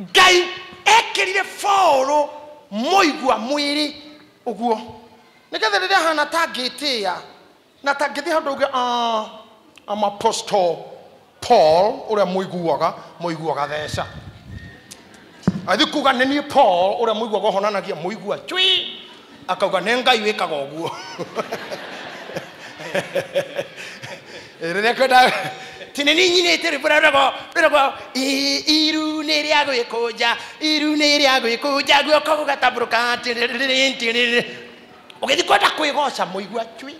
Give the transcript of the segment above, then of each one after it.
Ngai ekirire foro moigua mwiri uguo nigetha riria hana tangitia na tangithi handu uge I'm Apostle Paul uria muiguaga muiguaga theca athi kuga ni ni Paul uria muiguaga honanagia muigua chui akauga ni Ngai wikaga uguo riria kwenda tine ni nyinite rwĩmbo rwĩragwo iru nĩ rĩa gwĩkũnja iru nĩ rĩa gwĩkũnja guoko gũgatambũrũka ũgĩthiĩ kwenda kwĩgoca mũigua chui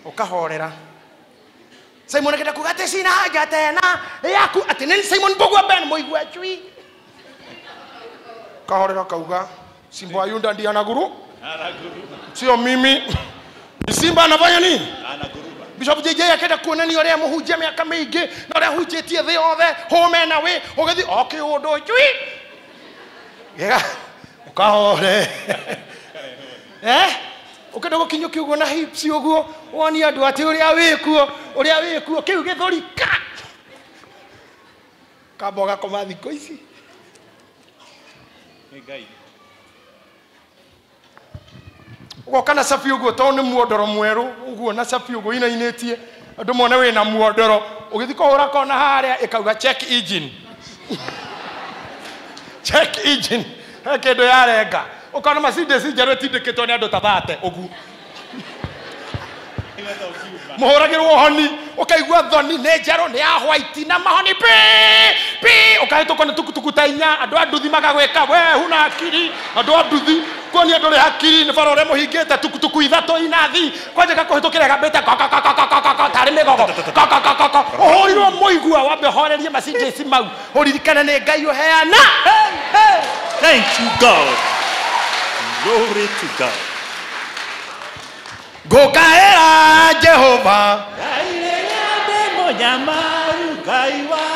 ũkahorera Simon akenda kuga atĩ sina haja tena yaku atĩ nĩ Simon Mbugua Ben mũigua chui kahorera kauga Simba Ayunda ndiye anaguru sio mimi ni Simba anafanya nini anaguruma Bishop JJ akenda kuonania uria muhunjia miaka mingi na uria hunjitie thi yothe home na we ugithi o kiundu chui gega ukahore ukenda gukinyukia uguo na hips uguo wonie andu ati uria wikuo kiu githuri ka kamba ugakoma thikũ ici Nĩ Ngai ugoka na cabi uguo tondũ nĩ muondoro mwerũ uguo na cabi uguo inainĩtie andũ mone wĩna muondoro ũgĩthiĩ kũhũra kona harĩa ĩkauga check engine check engine he kĩndũ yarenga ũkona Mercedes njerũ ĩtindĩkĩtwo nĩ andũ ta thate ũguo mũhũragĩrwo honi ũkaigua thoni nĩ njerũ nĩ ya white na mahoni pi pi ũkahĩtũkwo nĩ tukutuku ta inya andũ a nduthi magagwĩka we huna akiri andũ a nduthi kuonia ndũrĩ hakiri nĩ bara ũrĩa mũhingĩte tukutuku ithatũ inathi kwanja gakũhĩtũkĩra gambĩte tarĩ mĩgogo ũhũrirwo mũigua wambe ũhorerie Mercedes mau ũririkane nĩ Ngai ũheana. Thank you God. Glory to God. Ngũkaĩra Jehova Ngai rĩrĩa ndĩ mũnyamaru Ngai wa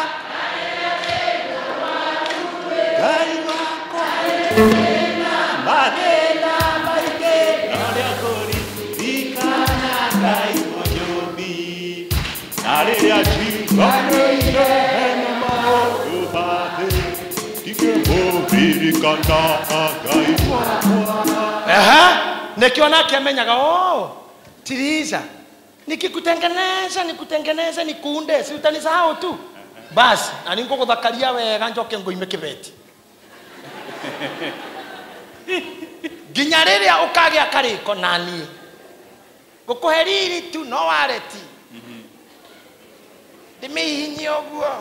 Ngai wakwa mathĩna maingĩ no nĩngũririkana Ngai mũnyũmbi na rĩrĩa njiganĩire nĩ maũndũ ma thĩ ndingĩmũririkana Ngai wakwa. Nĩkĩo nake amenyaga oh Tiriza nikikutengeneza nikutengeneze nikuunde si utanisahau tu basi na ningũgũthakaria wega njoke ngũime kĩbeti nginya rĩrĩa ũkagĩa karĩko naniĩ ngũkũhe riri tu no wareti ndĩmĩhihinye ũguo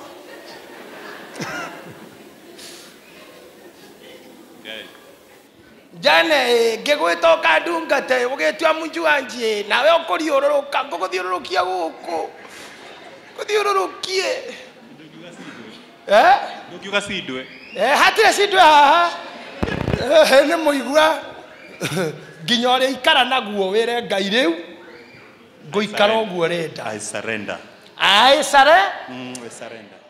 Jane ngĩgwĩta ũkandungate ũgĩtua mũnjuanji nawe ũkũriũrũrũka ngũgũthiũrũrũkia gũkũ ngũthiũrũrũkie ndũngiuga cindwe hatirĩ cindwe haha nĩ mũigua nginya ũrĩa ikara naguo wĩre Ngai rĩu ngũikara ũguo ũrenda I surrender. I surrender. I surrender.